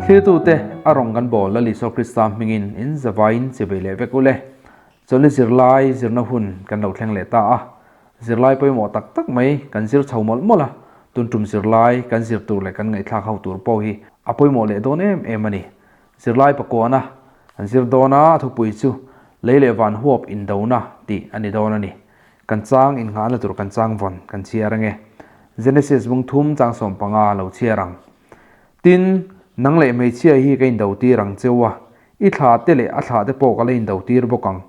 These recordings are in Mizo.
Thlirtute a rawn kan bawl Lal Isua Krista hmingin in zavaiin chivei leh vek ule. Chawlhni zirlai zirna hun kan lo thleng leh ta a, zirlai pawimawh tak tak mai kan zir chho mawlh mawlh a, tun tum zirlai kan zir tur leh kan ngaihthlak ho tur pawh hi a pawimawh leh dawn em em a ni. Zirlai pakuana an zir dawn a, a thupui chu Lei leh van huap indona tih a ni dawn a ni. Kan chang innghahna tur kan chang vawn kan chhiar ange. Genesis bung thum chang 15 lo chhiar ang. Tin, nang leh hmeichhia hi ka indo tir ang cheu a, i thla te leh a thla te pawh ka la indo tir bawk ang.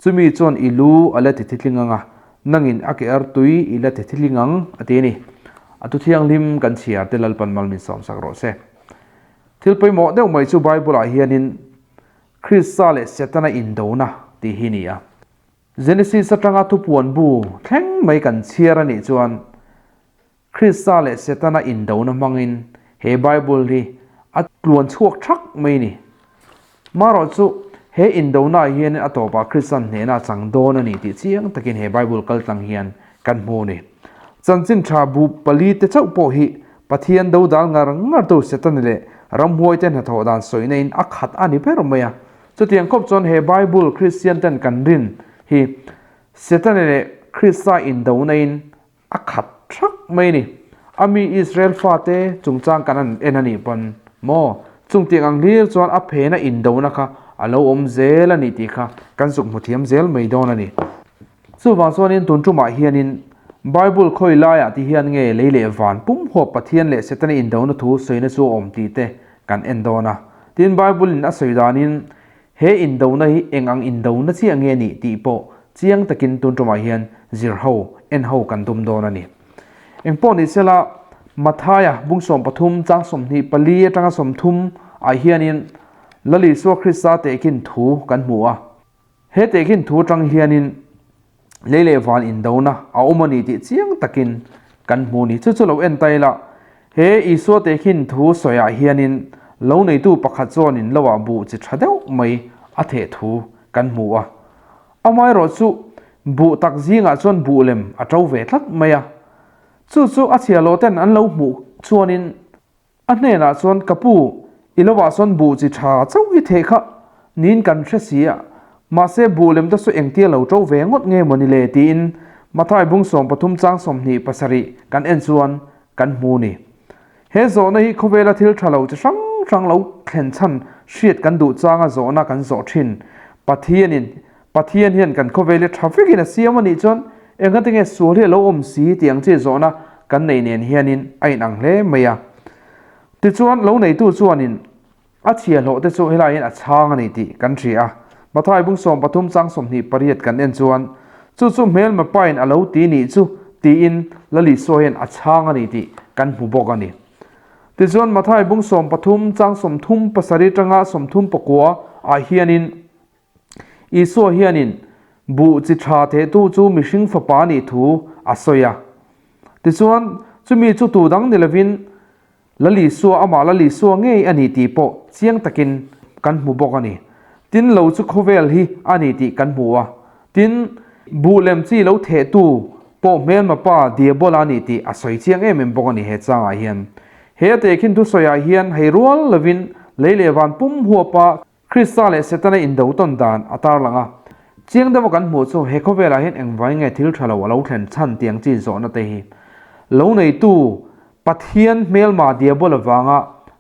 Chumi chuan i lu a la ti thitling ang a, nangin a ke artui i la ti thitling ang, a ti a ni. A thu thianghlim kan chhiar te Lalpan mal min sawmsak rawh se. Thil pawimawh deuh mai chu Bible-ah hianin Krista leh Setana indona tih hi ni a. Genesis atanga thupuan bu thleng mai kan chhiar a nih chuan Krista leh Setana indona hmangin he Bible hi a tluan chhuak thak mai ni. Marawh chu he indonaah hianin a tawpah Kristan hnehna a chang dawn a ni tih chiang takin he Bible kaltlang hian kan hmu a ni. Chanchin tha bu pali te chauh pawh hi Pathian dodal ngar ngar tu Setana leh ramhuaite hnathawh dan sawina in a khat a ni ber mai a. Chutiang khawp chuan he Bible Kristian ten kan rin hi Setana leh Krista indona in a khat thak mai a ni. A mi Israel fate chungchang kan han en a nih pawn maw? Chungtiang ang hlir chuan a phena indona kha a lo awm zel a ni tih kha kan zuk hmu thiam zel mai dawn a ni. Chuvang chuanin tun tumah hianin Bible khawi laiah ti hian nge lei leh van pum huap Pathian leh Setana indona thu sawina chu a awm tih te kan en dawn a. Tin, Bible in a sawi danin he indona hi eng ang indona chiah nge nih tih pawh chiang takin tun tumah hian zir ho, en ho kan tum dawn a ni. Engpawh ni sela, Mathaia bung 13 chang 24 atanga 30 ah hianin Lal Isua Krista tehkhin thu kan hmu a. He tehkhin thu atang hianin lei leh van indona a awm a ni tih chiang takin kan hmu ni. Chu chu lo en ta ila, he Isua tehkhin thu sawiah hianin lo neitu pakhat chuanin loah buh chi tha deuh mai a theh thu kan hmu a. Amaherawh chu buh tak zingah chuan buh lem a to ve tlat mai a. Chu chu a chhia lo ten an lo hmuh chuanin A hnenah chuan, Ka pu, i lovah sawn buh chi tha chauh i theh kha niin kan hre si a, mahse buh lem te chu engtia lo to ve ngawt nge maw ni le? tiin Mathai bung 13 chang 27 kan en chuan kan hmu ni. He zawhna hi khawvela thil tha lo chi hrang hrang lo thlen chhan hriat kan duh changa zawhna kan zawh thin. Pathianin Pathian hian kan khawvel hi tha vekin a siam a nih chuan engati nge sual hi a lo awm si tih ang chi zawhna kan nei nen hianin a inang hle mai a. Tichuan, lo neitu chuanin a chhiahhlawh te chu helaiin a chhang a ni tih kan hria a. Mathai bung 13 chang 28 kan en chuan, Chu chu hmelma pain a lo ti nih chu tiin Lal Isua hian a chhang a ni tih kan hmu bawk a ni. Tichuan, Mathai bung 13 chang 37 tanga 39 ah hianin, Isua hianin buh chi tha thehtu chu mihring fapa nih thu a sawi a. Tichuan, chumi chu tu dang ni lovin Lal Isua, amah Lal Isua ngei a ni tih pawh chiang takin kan hmu bawk a ni. Tin, lo chu khawvel hi a ni tih kan hmu a. Tin, buh lem chi lo thehtu pawh hmelma pa Diabola a ni tih a sawi chiang em em bawk a ni he changah hian. He a tehkhin thusawiah hian hei rual lovin lei leh van pum huapa Krista leh Setana indo tawn dan a tarlang a. Chiang deuha kan hmuh chu he khawvelah hian engvai nge thil tha lo a lo thlen chhan tiang chi zawhna te hi lo neitu Pathian hmelma Diabol avanga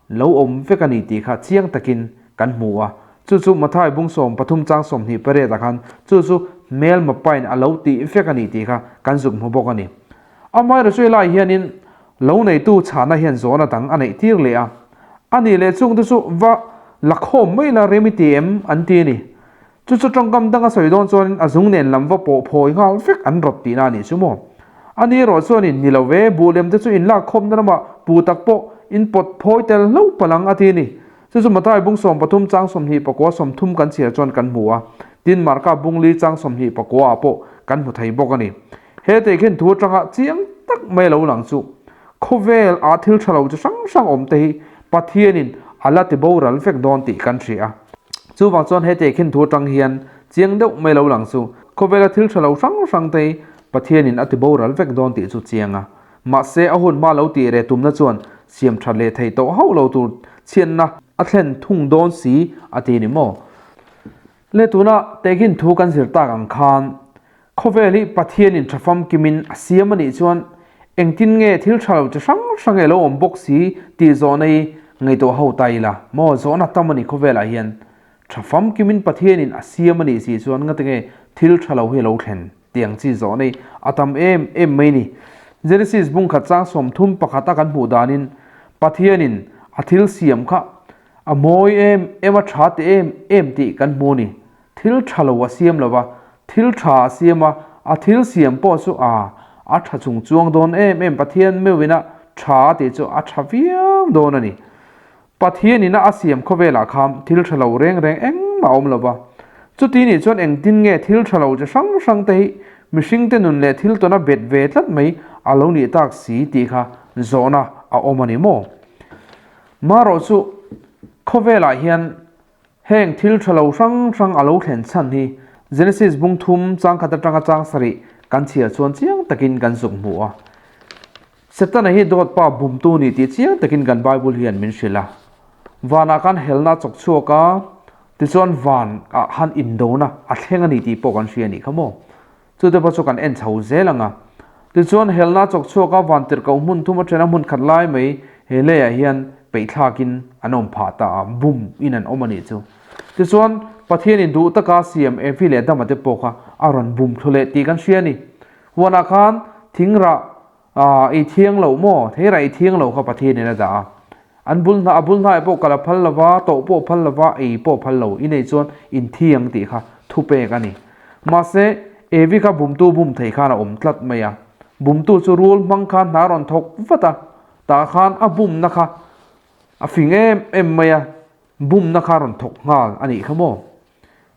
lo awm vek a ni tih kha chiang takin kan hmu a. Chu chu Mathai bung 13 chang 28 ah khan chu chu hmelma pain a lo tih vek a ni tih kha kan zuk hmu bawk a ni. Amaherawhchu helai hianin lo neitu chhahna hian zawhna dang a neih tir leh a. A nih leh chungte chu va la khawm mai la rem i ti em? an ti a ni. Chu chu tawngkam danga sawi dawn chuanin a zung nen lam va pawh phawi nghal vek an rawt tihna a nih chu maw? A ni erawh chuanin ni lo ve, buh lem te chu in lak khawmna lamah pu tak pawh in pawt phawi tel hlo palh ang a ti a ni. Chu chu Mathai bung 13 chang 29 30 kan chhiar chuan kan hmu a, tin Marka bung li chang 29 ah pawh kan hmu thei bawk a ni. He tehkhin thu atanga chiang tak mai lo lang chu khawvel ah thil tha lo chi hrang hrang awm te hi Pathianin a la ti boral vek dawn tih kan hria a. Chuvang chuan he tehkhin thu atang hian chiang deuh mai lo lang chu khawvela thil tha lo hrang hrang te hi Pathianin a ti boral vek dawn tih chu chiang a. Mahse a hun hma lo tih reh tumna chuan siam that leh thei tawh hauh lo tur chhiatna a thlen thung dawn si a ti ni maw? Le tuna tehkhin thu kan zir tak ang khan khawvel hi Pathianin tha famkimin a siam a nih chuan engtin nge thil tha lo chi hrang hrang e lo awm bawk si tih zawhna hi ngaihtuah ho ta ila maw? Zawhna tam a ni khawvelah hian tha famkimin Pathianin a siam a nih si chuan ngati nge thil tha lo hi a lo thlen? Tiang chi zawh nei a tam em em mai ni. Genesis bungkhat chang 31 a kan hmuh danin Pathianin a thil siam kha a mawi em em a tha ti em em tih kan hmu ni. Thil tha lo a siam lo va, thil tha a siam a, a thil siam pawh chu a a tha chung chuang dawn em em Pathian meuhina tha a tih chu a tha viau dawn a ni. Pathianina a siam khawvelah khan thil tha lo reng reng engmah a awm lo va. Chuti nih chuan engtin nge thil tha lo chi hrang hrang te hi mihringte nun leh thil tawna bet ve tlat mai a lo nih tak si tih kha zawhna a awm a ni maw? Marawh chu khawvelah hian heng thil tha lo hrang hrang a lo thlen chhan hi Genesis bung thum changkhat atanga chang sarih kan chhiar chuan chiang takin kan zuk hmu a. Setana hi dawt pa bumtu ni tih chiang takin kan Bible hian min hrilh a. Vanah khan helna a chawk chhuak a, tichuan van ah khan indona a thleng a ni tih pawh kan hria a nih kha maw. Chute pawh chu kan en chho zel ang a. Tichuan helna a chawk chhuak a, van tirhkoh hmun thum athen a hmun khat lai mai he leiah hian peihthlakin an awm phah ta a, bum in an awm a nih chu. Tichuan Pathianin duh taka siam Evi leh Adama te pawh kha a rawn bum thlu leh tih kan hria a ni. Huanah khan thingrah Aaa, ei thiang loh maw? Theirah ei thiang loh kha Pathianin a dah a. An bul hna, a bul hnaih pawh kal a phal lova, tawh pawh a phal lova, ei pawh a phal lo. I neih chuan in thi ang tih kha thupek a ni. Mahse, Evi kha bumtu bum thei khan a awm tlat mai a. Bumtu chu rul hmang khan hna rawn thawk vat a, tah khan a bumna kha a fing em em mai a, bumna kha a rawn thawk nghal a nih kha maw?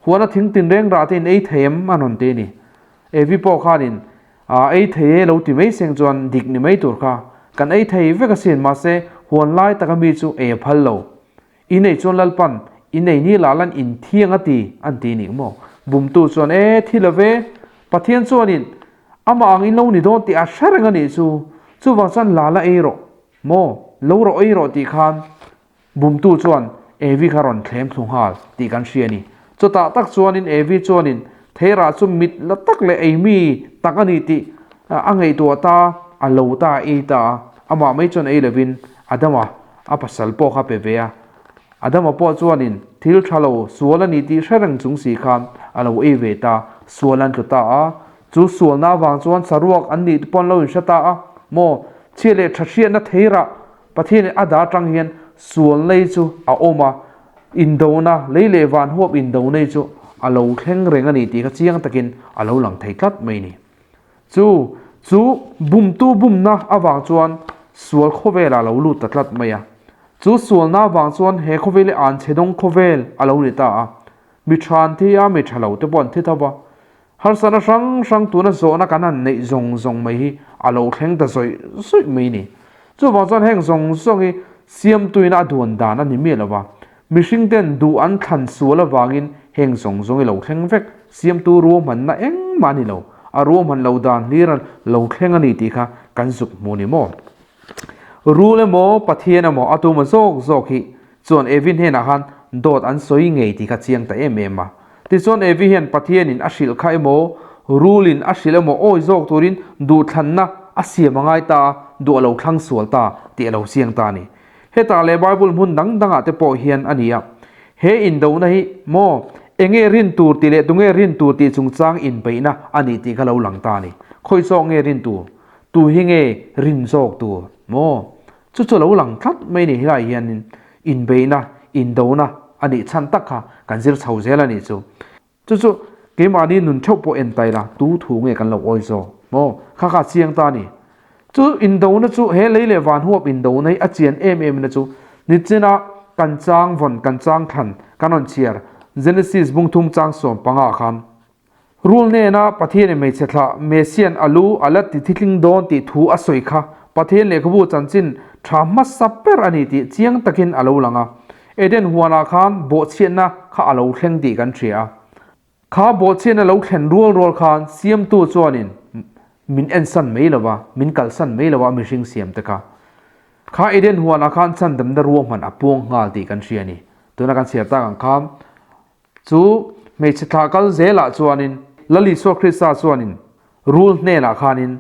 Huana thing tinreng rah te in ei thei em a rawn ti a ni. Evi pawh khanin Aa ei thei e lo ti mai seng chuan dik ni mai tur kha kan ei thei vek asin mahse huan lai taka mi chu ei a phal lo. In ei chuan Lalpan in ei ni lah lan in thiang a ti an ti nih maw? Bumtu chuan e thi lo ve, Pathian chuanin amah ang in lo ni dawn tih a hre reng a nih chu, chuvang chuan la la ei rawh maw, lo rawh ei rawh tih khan Bumtu chuan Evi kha rawn thlem thlu nghal tih kan hria a ni. Chutah tak chuanin Evi chuanin theirah chu mit la tak leh eimi tak a ni tih a ngaihtuah ta, a lo ta, a ei ta a. Amah mai chuan ei lovin Adama a pasal pawh kha pe ve a. Adama pawh chuanin thil tha lo sual a ni tih hre reng chung si khan a lo ei ve ta, sual an tlu ta a. Chu sualna avang chuan saruak an nih te pawh an lo inhre ta a. Maw, chhia leh tha hriatna theirah Pathianin a dah atang hian sual nei chu a awm a, indona, lei leh van huap indo nei chu a lo thleng reng a ni tih kha chiang takin a lo lang thei tlat mai a ni. Chu chu bumtu bumna avang chuan sual khawvelah a lo lut ta tlat mai a. Chu sualna avang chuan he khawvel hi anchhe dawng khawvel a lo ni ta a. Mi tha an thi a, mi tha lo te pawh an thi tho va. Harsatna hrang hrang tuna zawhna kan han neih zawng zawng mai hi a lo thleng ta zawih zawih mai ni. Chuvang chuan heng zawng zawng hi siamtuina a duan dan a ni miah lo va, mihring ten duh an thlan sual avangin heng zawng zawng hi lo thleng vek, siamtu ruahmanna engmah a ni lo, a ruahman lo dan hlir a lo thleng a ni tih kha kan zuk hmu ni maw? Rul emaw Pathian emaw a tuma zawk zawk hi Chuan Evi hnenah khan dawt an sawi ngei tih kha chiang ta em em a. Tichuan Evi hian Pathianin a hrilh kha emaw, rulin a hrilh emaw awi zawk turin duhthlanna a siam a ngai ta a, duh a lo thlang sual ta tih a lo chiang ta a ni. Hetah leh Bible hmun dang dangah te pawh hian a ni a. He indona hi maw enge rin tur tih leh tunge rin tur tih chungchang inbeihna a nih tih kha lo lang ta a ni. Khawi zawk nge rin tur? Tu hi nge rin zawk tur? Maw? Chu chu lo lang tlat mai ni helai hianin inbeihna, indona a nih chhan tak kha kan zir chho zel a nih chu. Chu chu keimahni nun theuh pawh en ta ila tu thu nge kan lo awi zawk maw? Kha kha chiang ta a ni. Chu indona chu he lei leh van huap indona hi a chian em em na chu nichina kan chang vawn, kan chang thlan, kan rawn chhiar Genesis bungthum chang 15 khan Rul hnena Pathianin hmeichhe thlah Messian a lu a la ti thitling dawn tih thu a sawi kha Pathian lehkhabu chanchin tha hmasa ber a ni tih chiang takin a lo lang a. Eden huanah khan bawhchhiatna kha a lo thleng tih kan hria a. Kha bawhchhiatna lo thlen rual rual khan Siamtu chuanin min ensan mai lo va, min kalsan mai lo va mihring siamte kha. Kha Eden huanah khan chhandamna ruahman a puang nghal tih kan hria a ni. Tuna kan chhiar tak ang khan chu hmeichhe thlah kal zelah chuanin Lal Isua Krista chuanin rul hnenah khanin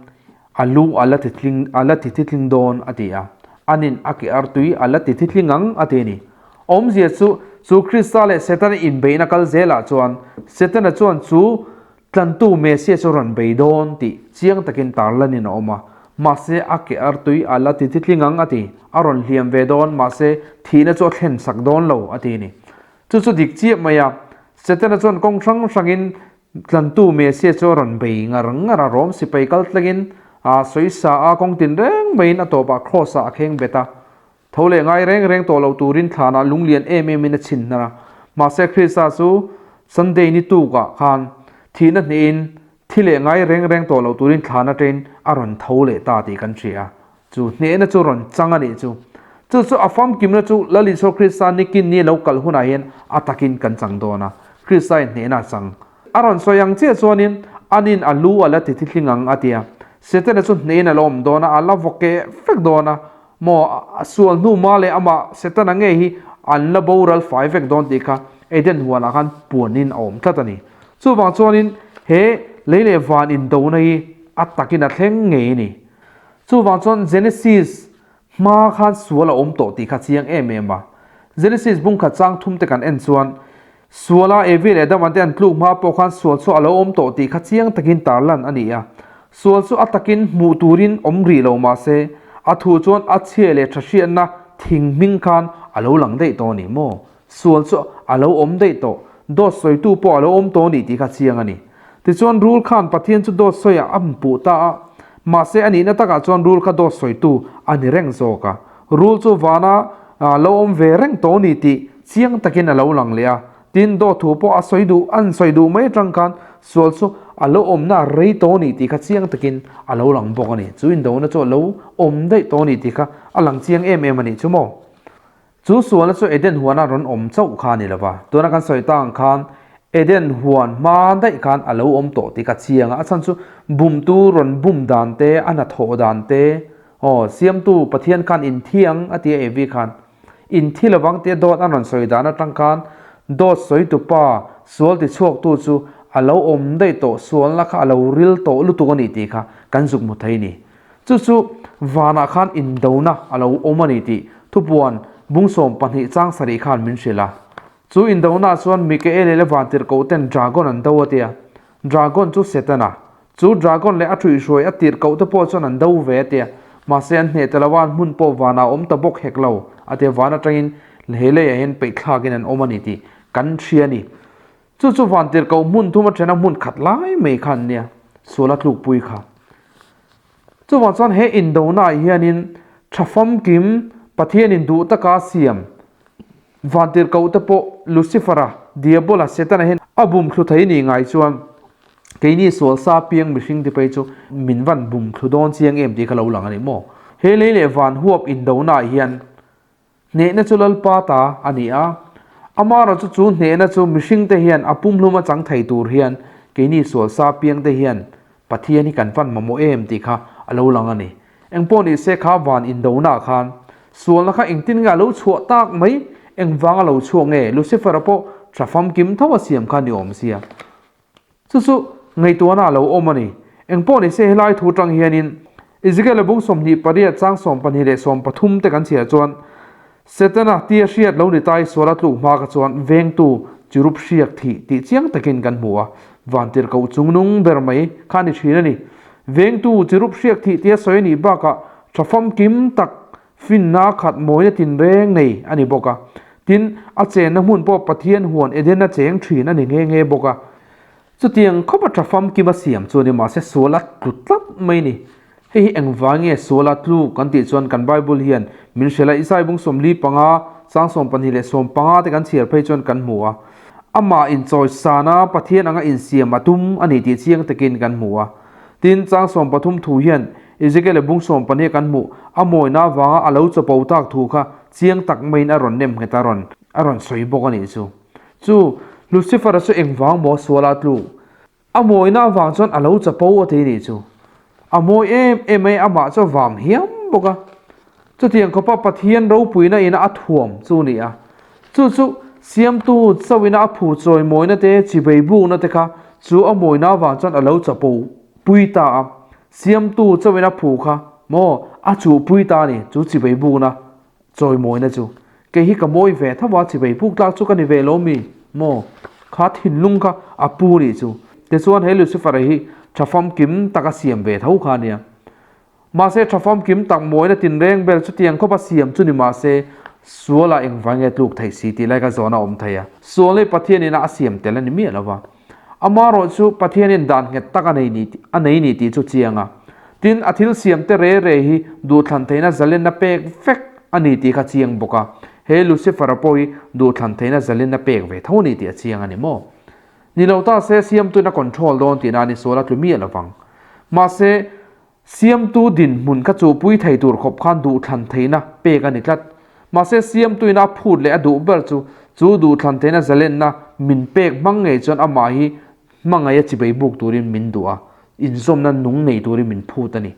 a lu a la titling a la ti thitling dawn a ti a, anin a ke artui a la ti thitling ang a ti a ni. Awmzia chu chu Krista leh Setana inbeihna kal zelah chuan Setana chuan chu Tlantu Messiah chu rawn bei dawn tih chiang takin tarlanin a awm a, mahse a ke artui a la ti titling ang a ti, a rawn hliam ve dawn, mahse thihna chu a thlen sak dawn lo a ti a ni. Chu chu dik chiah mai a, Setana chuan kawng hrang hrangin Tlantu Messiah chu a rawn bei ngar ngar a, Rom sipai kal tlangin a sawisa a, kawng tin reng maiin a tawpah Kraws-ah a kheng bet a, Tho leh ngai reng reng tawh lo turin thlanah lunglian em emin a chhin hnar a. Mahse Krista chu Sunday ni tukah khan thihna hnehin thi leh ngai reng reng tawh lo turin thlan atangin a rawn tho leh ta tih kan hria a. Chu hnehna chu rawn chang a nih chu. Chu chu a famkimna chu Lal Isua Krista nikin ni lo kal hunah hian a takin kan chang dawn a. Krista in hnehna a chang. A rawn sawi ang chiah chuanin anin a lu a la ti thitling ang a ti a. Setana chu hnehin a la awm dawn a, a la vaw keh vek dawn a. Maw, a sual hnu ma leh amah Setana ngei hi an la boral fai vek dawn tih kha Eden huanah khan puanin a awm tlat a ni. Chuvang chuanin he lei leh van indona hi a takin a thleng ngei a ni. Chuvang chuan Genesis hma khan sual a awm tawh tih kha chiang em em a. Genesis bungkhat chang thum te kan en chuan Suala Evi leh Adama te an tluk hma pawh khan sual chu a lo awm tawh tih kha chiang takin tarlan a ni a. Sual chu a takin hmuh turin awm rih lo mah se, a thu chuan a chhia leh tha hriatna thing hming khan a lo lang daih tawh a ni maw? Sual chu a lo awm daih tawh, dawt sawitu pawh a lo awm tawh a ni tih kha chiang a ni. Tichuan rul khan Pathian chu dawt sawiah a hmpuh ta a, mahse a nihna takah chuan rul kha dawt sawitu a ni reng zawk a. Rul chu vana lo awm ve reng tawh a ni tih chiang takin a lo lang leh a, tin dawt thu pawh a sawi duh an sawi duh mai atang khan sual chu a lo awmna a rei tawh a ni tih kha chiang takin a lo lang bawk a ni. Chu indona chu a lo awm daih tawh a ni tih kha a lang chiang em em a nih chu maw? Chu sualna chu Eden huana rawn awm chauh kha a ni lo va, tuna kan sawi ta ang khan Eden huan hma daih khan a lo awm tawh tih kha chiang a, a chhan chu bumtu rawn bum dan te, a hnathawh dan te, aw, siamtu Pathian khan inthiang a ti a Evi khan. Inthi lovang tia dawt an rawn sawi dan atang khan dawt sawitu pa sual tichhuaktu chu a lo awm daih tawh, sualna kha a lo ril tawh lutuk a nih tih kha kan zuk hmu thei a ni. Chu chu vanah khan indona a lo awm a ni tih thupuan bungsawm pahnih chang sarih khan min hrilh a. Chu indona chuan Mikael leh Vantirhkoh ten dragon an do a tia. Dragon chu Setana. Chu dragon leh a ṭhuihhruai a tirhkoh te pawh chuan an do ve a tia. Mahse an hneh ta lo a, an hmun pawh vanah a awm ta bawk hek lo a tia. Van aṭangin he leiah hian peihthlakin an awm a ni tih kan hria a ni. Chu chu Vantirhkoh hmun thum aṭhena hmun khat lai mai kha an nia, sual a tlukpui kha. Chuvang chuan he indonaah hianin tha famkim Pathianin duh taka siam Vantirhkoh te pawh Lucifer-a, Diabola, Setana hian a bum thlu thei nih ngai chuan keini sual sa piang mihring te phei chu min van bum thlu dawn chiang em tih kha lo lang a ni maw? He lei leh van huap indonaah hian Hnehna chu Lalpa ta a ni a, amaherawhchu chu hnehna chu mihringte hian a pumhlum a chang thei tur hian keini sual sa piangte hian Pathian hi kan van mamawh em tih kha a lo lang a ni. Engpawh ni se kha van indonaah khan sualna kha engtin nge a lo chhuah tak mai, engvanga lo chhuak nge Lucifer-a pawh tha famkim tho a siam kha ni awm sia. Chu chu ngaihtuahna a lo awm a ni. Engpawh ni se helai thu atang hianin Ezekiel-a bung 28 chang 12 leh 13 te kan chhiar chuan Setana tia hriat lo ni tai suala tluk hma kha chuan vengtu chirup hriak thih tih chiang takin kan hmu a, vantirhkoh chungnung ber mai kha a ni thin a ni. Vengtu chirup hriak thih tia sawi a nih bakah tha famkim tak Finna khat mawina tinreng nei a ni bawk a. Tin, a chenna hmun pawh Pathian huan Eden a cheng thin a ni nghe nghe bawk a. Chutiang khawp a tha famkim a siam chu a ni, mahse sual a tlu tlat mai a ni. Hei hi engvai nge sual a tlu kan tih chuan kan Bible hian min hrilh a, Isai bung 45, chang 12 leh 15 te kan chhiar phei chuan kan hmu a. Amah inchawisana Pathian anga insiam a tum a ni tih chiang takin kan hmu a. Tin, chang 13 thu hian Ezekiel-a bung 12 kan hmuh a mawina avanga a lo chapo tak thu kha chiang tak maiin a rawn nem nghet a rawn a rawn sawi bawk a nih chu. Chu Lucifer-a chu engvang maw suala tluk? A mawina avang chuan a lo chapo a ti nih chu. A mawi em em mai amah chu a vam hiam bawk a. Chutiang khawpa Pathian ropuina ina a thuam chu ni a. Chu chu Siamtu chauhina a phu chawimawina te, chibei bukna te kha chu a mawina avang chuan a lo chapo pui ta a. Siamtu chauhina phu kha maw a chuhpui ta a ni, chu chibei bukna chawimawina chu. Kei hi ka mawi ve tho a, chibei buk tlak chu ka ni ve lo mi maw? Kha thinlung kha a pu nih chu. Tichuan he Lucifer-a hi tha famkim taka siam ve tho kha a nia. Mahse, tha famkim tak mawina tinreng ber chutiang khawpa siam chu ni mahse, sualah engvai nge tluk theih si tih lai ka zawhna a awm thei a. Sual hi Pathianin a siam tel a ni miah lo va. Amaherawh chu Pathianin dan nghet tak a nei ni a nei ni tih chu chiang a. Tin, a thil siam te re re hi duhthlan theihna zalenna pek vek a ni tih kha chiang bawk a. He Lucifer-a pawh hi duhthlan theihna zalenna pek ve tho a ni tih a chiang a ni maw? Ni lo ta se siamtuin a control dawn tihna a ni sual a tlu miah lo vang. Mahse, siamtu dinhmun kha chuhpui thei tur khawp khan duhthlan theihna pek a ni tlat. Mahse, siamtuin a phut leh a duh ber chu, chu duhthlan theihna zalenna min pek hmang ngei chuan amah hi hmangaih a chibei buk turin min duh a, inzawmna nung nei turin min phut a ni.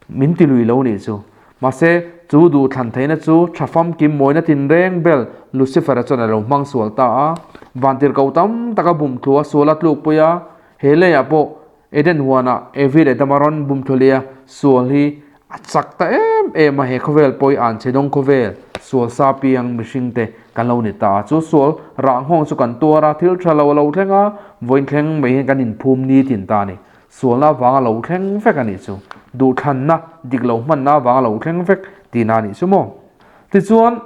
Min ti lui lo nih chu. Mahse, chu duhthlan theihna chu tha famkim mawina tinreng bel Lucifer-a chuan a lo hmang sual ta a. Vantirhkoh tam taka bumthlu a sual a tlukpui a, he leiah pawh Eden huanah Evi leh Adama rawn bumthlu leh a, sual hi a chak ta em em a, he khawvel pawh hi an chhe dawng khawvel, sual sa piang mihringte kan lo ni ta a. Chu sual rah nghawng chu kan tuar a, thil tha lo a lo thleng a, vawiin thleng mai hian kan inphum nitin ta a ni. Sualna avanga lo thleng vek a nih chu. Duhthlanna, dik lo hmanna avanga lo thleng vek tihna a nih chu maw? Tichuan,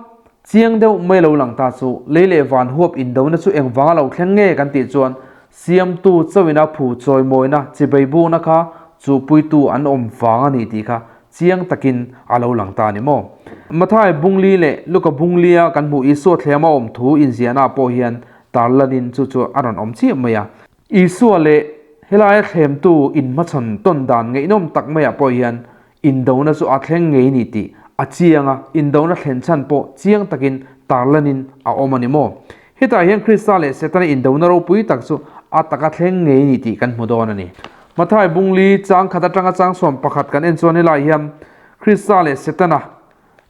chiang deuh mai lo lang ta chu, lei leh van huap indona chu engvanga lo thleng nge kan tih chuan, Siamtu chauhina phu chawimawina chibei bukna kha chuhpuitu an awm vang a ni tih kha chiang takin a lo lang ta a ni maw? Mathai Bungli leh Luka Bunglia kan hmuh Isua thlema awm thu inziahnaah pawh hian tarlanin chu chu a rawn awm chiah mai a. Isua leh helaia thlemtu inhmachhawn tawn dan ngaihnawm tak maiah pawh hian indona chu a thleng ngei ni tih a chiang a, indona thlen chhan pawh chiang takin tarlanin a awm a ni maw? Hetah hian Krista leh Setana indona ropui tak chu a taka thleng ngei ni tih kan hmu dawn a ni. Mathai Bungli chang khat atanga chang 11 kan en chuan helai hian Krista leh Setana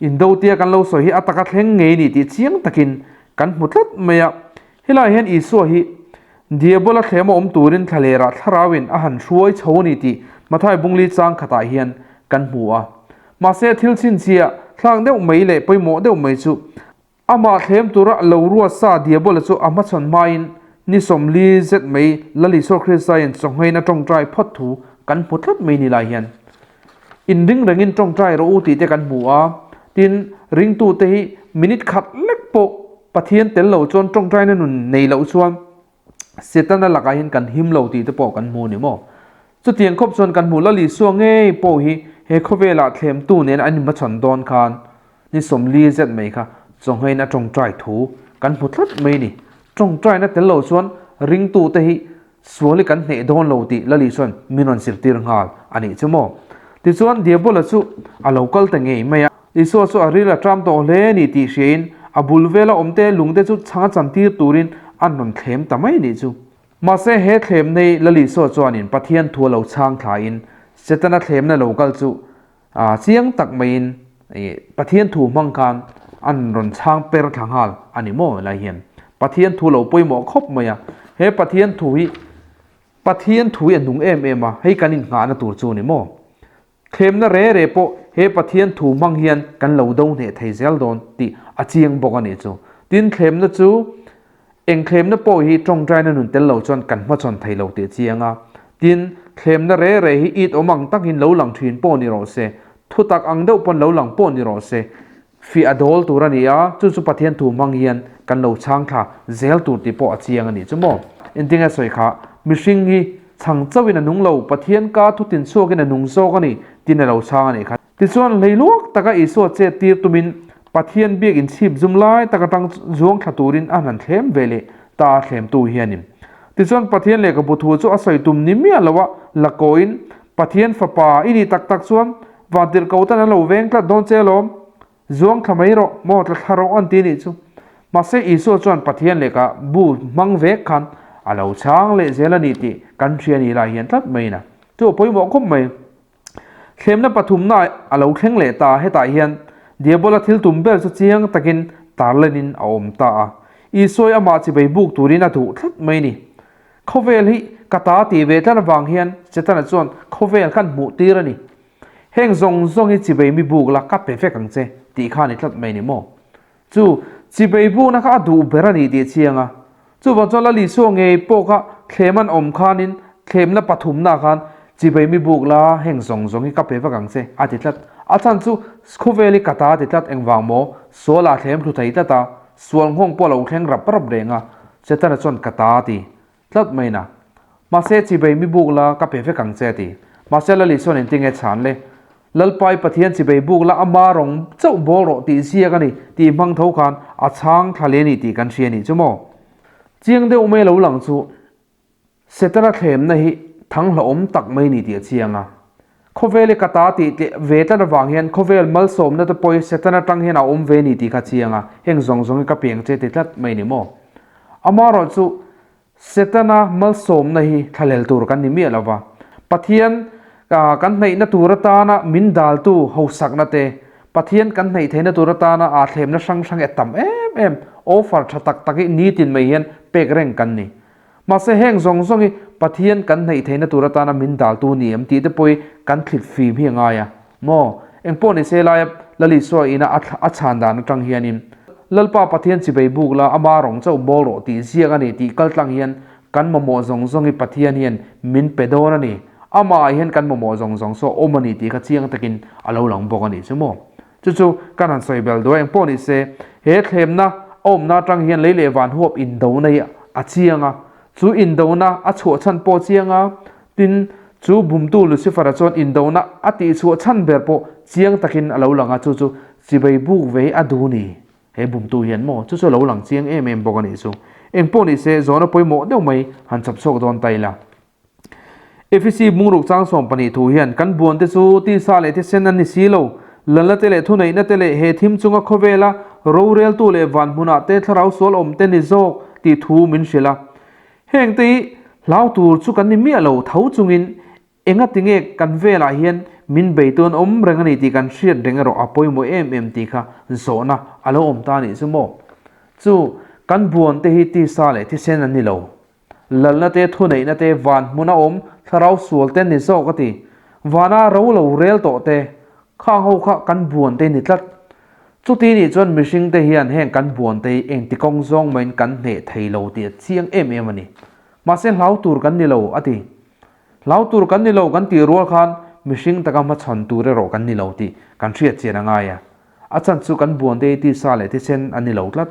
indo tia kan lo sawi hi a taka thleng ngei ni tih chiang takin kan hmu tlat mai a. Helai hian Isua hi Diabola thlem a awm turin thlalerah thlarauin a han hruai chho a ni tih Mathai Bungli chang khatah hian kan hmu a. Mahse thil chhinchhiah thlak deuh mai leh pawimawh deuh mai chu amah thlem tura lo ruat sa Diabola chu a hmachhawn hmain ni 40 zet mai Lal Isua Kristain chawnghein a tawngtai phawt thu kan hmu tlat mai ni lai hian inring rengin tawngtai rawh u tih te kan hmu a. Tin, ringtute hi minute khat lek pawh Pathian tel lo chuan tawngtaina nun nei loh chuan Setana lakah hian kan him lo tih te pawh kan hmu a ni maw? Chutiang khawp chuan kan hmuh Lal Isua ngei pawh hi he khawvelah thlemtu nen an inhmachhawn dawn khan ni 40 zet mai kha chawnghein a tawngtai thu kan hmu tlat mai a ni. Tawngtaina tel lo chuan ringtute hi Sual hi kan hneh dawn lo tih Lali chuan min rawn zirtir nghal a nih chu maw? Tichuan Diabola chu a lo kal ta ngei mai a. Isua chu a ril a ṭam tawh hle a ni tih hriain a bul vela awmte lungte chu chhang a chantir turin an rawn thlem ta mai a nih chu. Mahse he thlem nei Lali Isua chuanin Pathian thu a lo chhang thlain Setana thlemna lo kal chu chiang tak maiin Pathian thu hmang khan an rawn chhang per thla nghal a ni maw helai hian Pathian thu lo pawimawh khawp mai a, he Pathian thu hi Pathian thu hi a nung em em a, hei kan innghahna tur chu a ni maw? Thlemna re re pawh he Pathian thu hmang hian kan lo do hneh thei zel dawn tih a chiang bawk a nih chu. Tin, thlemna chu Eng thlemna pawh hi tawngtaina nun tel lo chuan kan hmachhawn thei lo tih a chiang a. Tin, thlemna re re hi it awm ang takin lo lang thin pawh ni rawh se, thutak ang deuh pawn lo lang pawh ni rawh se, fiah a dawl tur a ni a, chu chu Pathian thu hmang hian kan lo chhang thla zel tur tih pawh a chiang a nih chu maw. Engtinge sawi kha, mihring hi chhang chauhin a nung lo, Pathian ka thutin chhuakin a nung zawk a ni, tin a lo chhang a nih kha. Tichuan, hleiluak taka Isua chet tir tumin Pathian biak inchhip zum lai tak atang zuang thla turin a han thlem ve leh ta a thlemtu hianin. Tichuan, Pathian lehkhabu thu chu a sawi tum ni miah loa la kawiin, Pathian fapa i nih tak tak chuan vantirhkoh tan an lo veng tlat dawn che alawm, zuang thla mai rawh, maw tla thla rawh an ti nih chu. Mahse, Isua chuan Pathian lehkhabu hmang vek khan a lo chhang leh zel a ni tih kan hria ni lai hian tlat mai ina. Chu a pawimawh khawp mai. Thlemna pathumna a lo thleng leh ta, hetah hian Diabola thil tum ber chu chiang takin tarlenin a awm ta a. Isua hi amah chibei buk turin a duh tlat mai ni. Khawvel hi ka ta tih ve tlat avang hian Setana chuan khawvel khan hmuh tir a ni. Heng zawng zawng hi chibei mi buk la ka pe vek ang che tih kha a ni tlat mai ni maw? Chu chibei bukna kha a duh ber a ni tih a chiang a. Chuvang chuan Lal Isua ngei pawh kha thlem an awm khanin thlemna pathumna khan chibei mi buk la heng zawng zawng hi ka pe vek ang che a ti tlat. A chhan chu khawvel hi ka ta a ti tlat engvang maw? Sual ah thlem thlu thei tlat a, sual nghawng pawh a lo thleng rap rap reng a, Setana chuan ka ta a ti tlat mai na. Mahse chibei mi buk la ka pe vek ang che a ti. Mahse Lal Isuan engtinge chhan le? Lalpai Pathian chibei buk la ama rawng chauh bawl rawh tih ziak a ni tih hmang tho khan a chhang thla leh a ni tih kan hria a nih chu maw? Chiang deuh mai lo lang chu Setana thlemna hi thang hlauhawm tak mai ni tih a chiang a. Khawvel i ka ta tih tleh ve tlat avang hian khawvel malsawmna te pawh hi Setana tang hian a awm ve ni tih kha chiang a, heng zawng zawng hi ka piang che ti tlat mai ni maw? Amaherawh chu Setana malsawmna hi thlahlel tur kan ni miah lo va, Pathian kan hnaihna tur atana min daltu hausakna te, Pathian kan hnaih theihna tur atana aa thlemna hrang hrang e tam em em offer tha tak tak hi nitin mai hian pek reng kan ni. Mahse heng zawng zawng hi Pathian kan hnaih theihna tur atana min daltu ni em tih te pawh hi kan thlit fim hi a ngai a maw? Engpawh ni se laia Lal Isua ina a chhan dan atang hianin Lalpa Pathian chibei buk la ama rawng chauh bawl rawh tih ziak a ni tih kal tlang hian kan mamawh zawng zawng hi Pathian hian min pe dawn a ni. Amah ah hian kan mamawh zawng zawng saw awm a ni tih kha chiang takin a lo lang bawk a nih chu maw? Chu chu kan han sawi bel duai engpawh ni se, he thlemna a awmna atang hian lei leh van huap indona hi a chiang a, chu indona a chhuah chhan pawh a chiang a, tin, chu bumtu Lucifer-a chuan indona a tihchhuah chhan ber pawh chiang takin a lo lang a, chu chu chibei buk ve hi a duh ni, he bumtu hian maw, chu chu a lo lang chiang em em bawk a nih chu. Engpawh ni se, zawhna pawimawh deuh mai han chhawp chhuak dawn ta ila. Efesi bungruk chang 12 thu hian kan buante chu tisa leh thisen an ni si lo, lalna te leh thuneihna te leh he thim chunga khawvela roreltu leh van hmunah te thlarau sual awm te ni zawk tih thu min hrilh a. Heng te hi hlau tur chu kan ni miah lo tho chungin engati nge kan velah hian min beitu an awm reng a ni tih kan hriat reng erawh a pawimawh em em tih kha zawhna a lo awm ta a nih chu maw? Chu kan buante hi tisa leh thisen an ni lo. Lalna te, thuneihna te, van hmuna awm thlarau sual te ni zawk a ti. Vana ro lo rel tawh te, khang ho kha kan buan te ni tlat. Chuti nih chuan mihring te hian heng kan buan te hi engti kawng zawng maiin kan hneh thei lo tih a chiang em em a ni. Mahse hlau tur kan ni lo a ti. Hlau tur kan ni lo kan tih rual khan mihring taka hmachhawn tur erawh kan ni lo tih kan hriat chian a ngai a. A chhan chu kan buan te hi tisa leh thisen an ni lo tlat.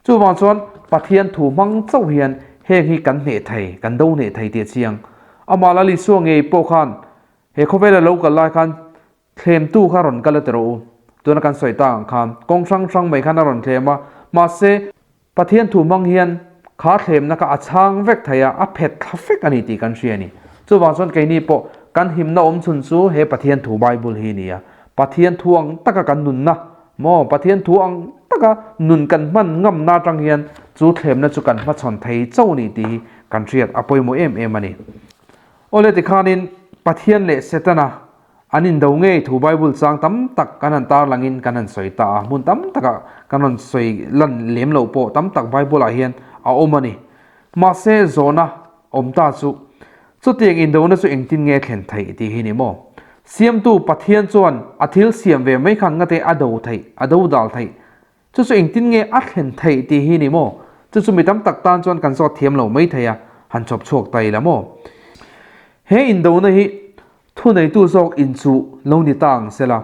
Chuvang chuan Pathian thu hmang chauh hian heng hi kan hneh thei, kan do hneh thei tih a chiang. Amah Lal Isua ngei pawh khan he khawvela lo kal lai khan thlemtu kha rawn kal a ti rawh u. Tuna kan sawi tak ang khan kawng hrang hrang mai khan a rawn thlem a, mahse Pathian thu hmang hian kha thlemna kha a chhang vek thei a, a phet thla vek a ni tih kan hria a ni. Chuvang chuan keini pawh kan himna awm chhun chu he Pathian thu Bible hi a ni a. Pathian thu ang taka kan nunna Maw Pathian thu ang taka nun kan hman ngamna atang hian chu thlemna chu kan hmachhawn thei chauh ni tih hi kan hriat a pawimawh em em a ni. Awle tikhanin Pathian leh Setana an indo ngei thu Bible chang tam tak kan han tarlangin kan han sawi ta a, hmun tam takah kan rawn sawi lan lem loh pawh tam tak Bible ah hian a awm a ni. Mahse zawhna awm ta chu Chutiang indona chu engtin nge thlen theih tih hi ni maw? Siamtu Pathian chuan a thil siam ve mai khan ngate a do theih, a do dal theih. Chu chu engtin nge a thlen theih tih hi ni maw? Chu chu mi tam tak tan chuan kan zawt thiam lo mai thei a, han chawp chhuak ta ila maw? He indona hi thuneitu zawk inchuh lo ni ta ang sela.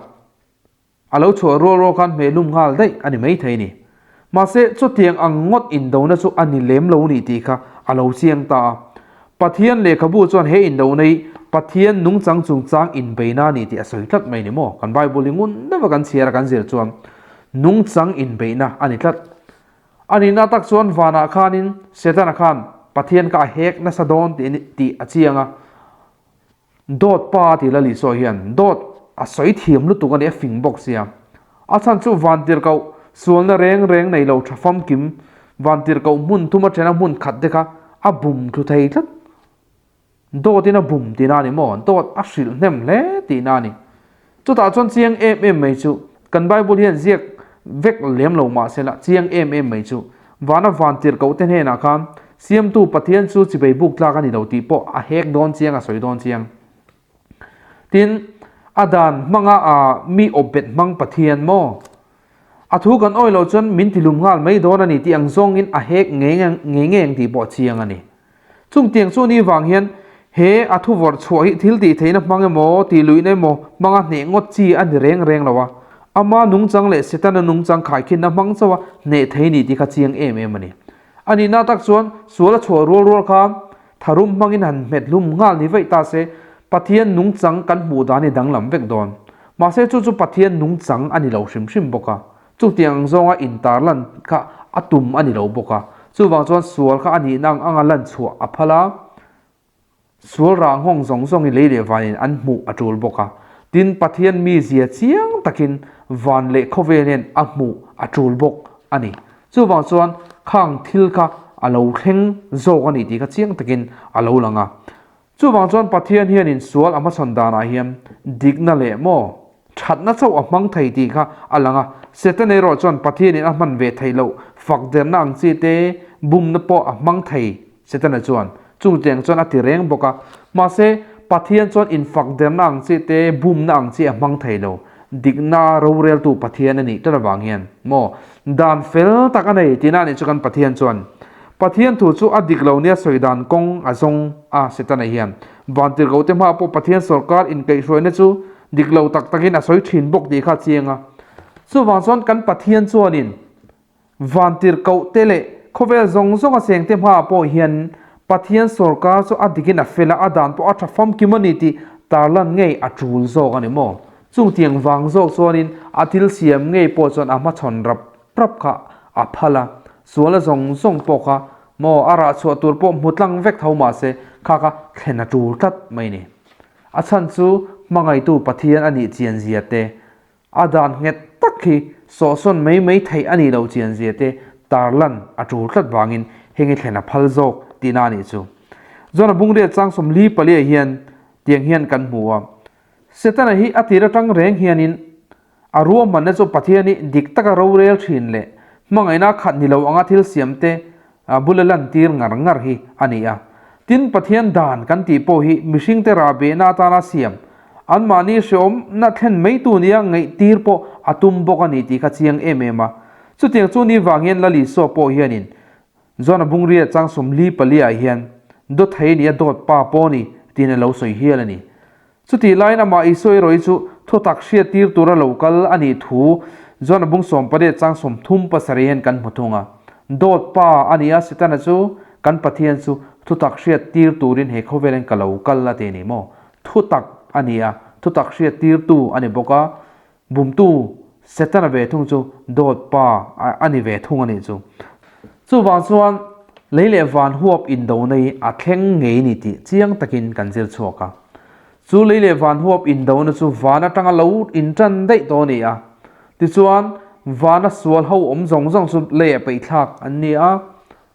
A lo chhuah rual rual khan hmeh lum nghal daih a ni maithei ni. Mahse, chutiang ang ngawt indona chu a ni lem lo ni tih kha a lo chiang ta a. Pathian lehkhabu chuan he indona hi Pathian nungchang chungchang inbeihna a ni tih a sawi tlat mai ni maw? Kan Bible hi ngun deuha kan chhiar a kan zir chuan nungchang inbeihna a ni tlat. A nihna tak chuan vanah khanin Setana khan Pathian kha a hek nasa dawn tih a chiang a. Dawt pa tih Lal Isua hian dawt a sawi thiam lutuk a ni, a fing bawk sia. A chhan chu vantirhkoh sualna reng reng nei lo tha famkim, vantirhkoh hmun thum a thena hmun khat te kha a bum thlu thei tlat. Dawtin a bum tihna a ni maw? Dawt a hrilh hnem hle tihna a ni. Chutah chuan chiang em em mai chu. Kan Bible hian ziak vek lem lo mah sela chiang em em mai chu vana van tirhkoh te hnenah khan Siamtu Pathian chu chibei buk tlak a ni lo tih pawh a hek dawn chiang a sawi dawn chiang. Tin, a dan hmanga a mi awpbet hmang Pathian maw? A thu kan awih loh chuan min tilum nghal mai dawn a ni tih ang zawngin a hek ngei ngei ngei ang tih pawh a chiang a ni. Chung tiang chu ni vang hian he a thu vawrh chhuah hi thil tih theihna hmang emaw, tih luihna emaw hmanga hneh ngawt chi a ni reng reng lo a. Ama nungchang leh Setana nungchang khaikhinna hmang chauha hneh thei ni tih kha chiang em em a ni. A nihna tak chuan sual a chhuah rual rual kha tharum hmangin han hmet hlum nghal ni vaih ta se, Pathian nungchang kan hmuh dan hi danglam vek dawn. Mahse chu chu Pathian nungchang a ni lo hrim hrim bawk a. Chutiang ang zawnga intarlan kha a tum a ni lo bawk a. Chuvang chuan sual kha a nihna ang anga lan chhuah a phal a. Sual rah nghawng zawng zawngin lei leh vanin an hmuh a tul bawk a. Tin, Pathian mizia chiang takin van leh khawvel hian a hmuh a tul bawk a ni. Chuvang chuan khang thil kha a lo thleng zawk a ni tih kha chiang takin a lo lang a. Chuvang chuan Pathian hianin sual a hmachhawn danah hian dikna leh maw thatna chauh a hmang thei tih kha a lang a. Setana erawh chuan Pathianin a hman ve theih loh fak derna ang chi te bumna pawh a hmang thei Setana chuan chungtiang chuan a ti reng bawk a. Mahse, Pathian chuan infak derna ang chi te bumna ang chi a hmang thei lo. Dikna roreltu Pathian a nih tlat avang hian maw dan fel tak a nei tihna a nih chu kan Pathian chuan Pathian thu chu a dik lo nia sawi dan kawng a zawng a Setana hian vantirhkohte hmaah pawh Pathian sawrkar inkaihhruaina chu dik lo tak takin a sawi thin bawk tih kha a chiang a. Chuvang chuan kan Pathian chuanin vantirhkohte leh khawvel zawng zawnga chengte hmaah pawh hian Pathian sawrkar chu a dikin a fel a, a dan pawh a tha famkim a ni tih tarlan ngei a tul zawk a ni maw? Chungtiang vang zawk chuanin a thil siam ngei pawh chuan a hmachhawn rap rap kha a phal a, sualna zawng zawng pawh kha maw a rah chhuah tur pawh hmu tlang vek tho mah se kha kha thlen a tul tlat mai ni. A chhan chu hmangaitu Pathian a nih chian zia te, a dan nghet tak hi sawhsawn mai mai theih a nih loh chian zia te tarlan a tul tlat vangin heng hi thlen a phal zawk tihna a nih chu. John-a bungriat chang 44 ah hian tiang hian kan hmu a, Setana hi a tir atang reng hianin A ruahmanna chu Pathian i dik taka rorel thin leh hmangaihna khat ni lo anga thil siamte bula lantir ngar ngar hi a ni a. Tin, Pathian dan kan tih pawh hi mihringte rahbehna atana siam, anmahni hreawmna thlen maitu nia ngaihtir pawh a tum bawk a ni tih kha chiang em em a. Chutiang chu ni vang hian Lal Isua pawh hianin John-a bungria chang 44 ah hian dawt thei a ni a, dawt pa pawh a ni tiin a lo sawi hial a ni. Chutih laiin amah Isua erawh hi chu thutak hriattir tura lo kal a nih thu John-a bung 18 chang 37 hian kan hmu thung a. Dawt pa a ni a, Setana chu kan Pathian chu thutak hriattir turin he khawvelin ka lo kal a ti a ni maw? Thutak a ni a, thutak hriattirtu a ni bawk a, bumtu Setana ve thung chu dawt pa a ni ve thung a nih chu. Chuvang chuan lei leh van huap indona hi a thleng ngei ni tih chiang takin kan zir chhuak a. Chu lei leh van huap indona chu van atanga lo intan daih tawh a ni a. Tichuan, vana sual ho awm zawng zawng chu leiah peihthlak an ni a.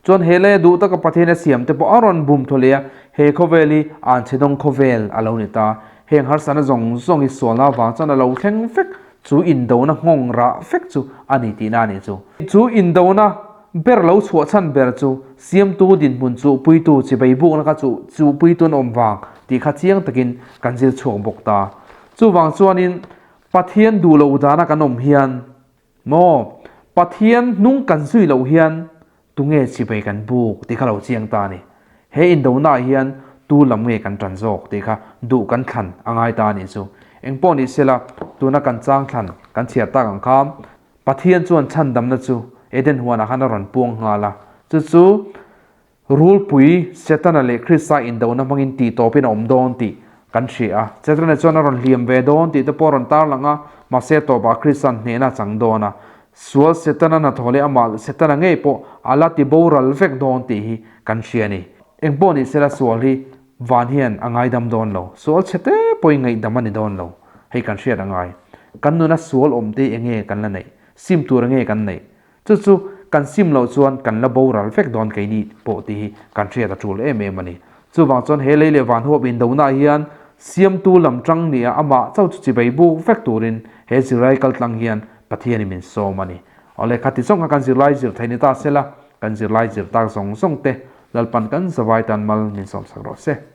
Chuan he leia duh taka Pathian a siam te pawh a rawn bum thaw leh a, he khawvel hi anchhedawng khawvel a lo ni ta. Heng harsatna zawng zawng hi sualna avang chuan a lo thleng vek, chu indona nghawng rah vek chu a ni tihna a nih chu. Chu indona ber lo chhuah chhan ber chu siamtu dinhmun chuhpuitu chibai bukna kha chu chuhpuitu an awm vang tih kha chiang takin kan zir chhuak bawk ta. Chuvang chuanin Pathian duh loh dana kan awm hian Maw? Pathian hnung kan zui loh hian tunge chibai kan buk tih kha lo chiang ta a ni. He indonaah hian tu lam nge kan tan zawk tih kha duh kan thlan a ngai ta a nih chu. Engpawh ni sela, tuna kan chang thlan kan chhiar tak ang kha Pathian chuan chhandamna chu Eden huanah khan a rawn puang nghal a. Chu chu Rulpui, Setana leh Krista indona hmangin tih tawpin a awm dawn tih kan hria a. Setana chuan a rawn hliam ve dawn tih te pawh a rawn tarlang a, mahse tawpah Krista'n hnehna a chang dawn a. Sual Setana hnathawh leh amah Setana ngei pawh a la ti boral vek dawn tih hi kan hria a ni. Engpawh ni sela sual hi van hian a ngaidam dawn lo. Sual chhe te pawhin ngaihdam a ni dawn lo. Hei kan hriat a ngai. Kan nuna sual awm te hi enge kan la neih? Sim tur enge kan neih? Chu chu kan sim loh chuan kan la boral vek dawn keini pawh tih hi kan hriat a tul em em a ni. Chuvang chuan he lei leh van huap indonah hian Siamtu lam tang nia amah chauh chu chibai buk vek turin he zirlai kaltlang hian Pathianin min sawm a ni. Awle khati zawng kha kan zirlai zir thei ni ta sela, kan zirlai zir tak zawng zawng te Lalpan kan zavai tan mal min sawmsak rawh se.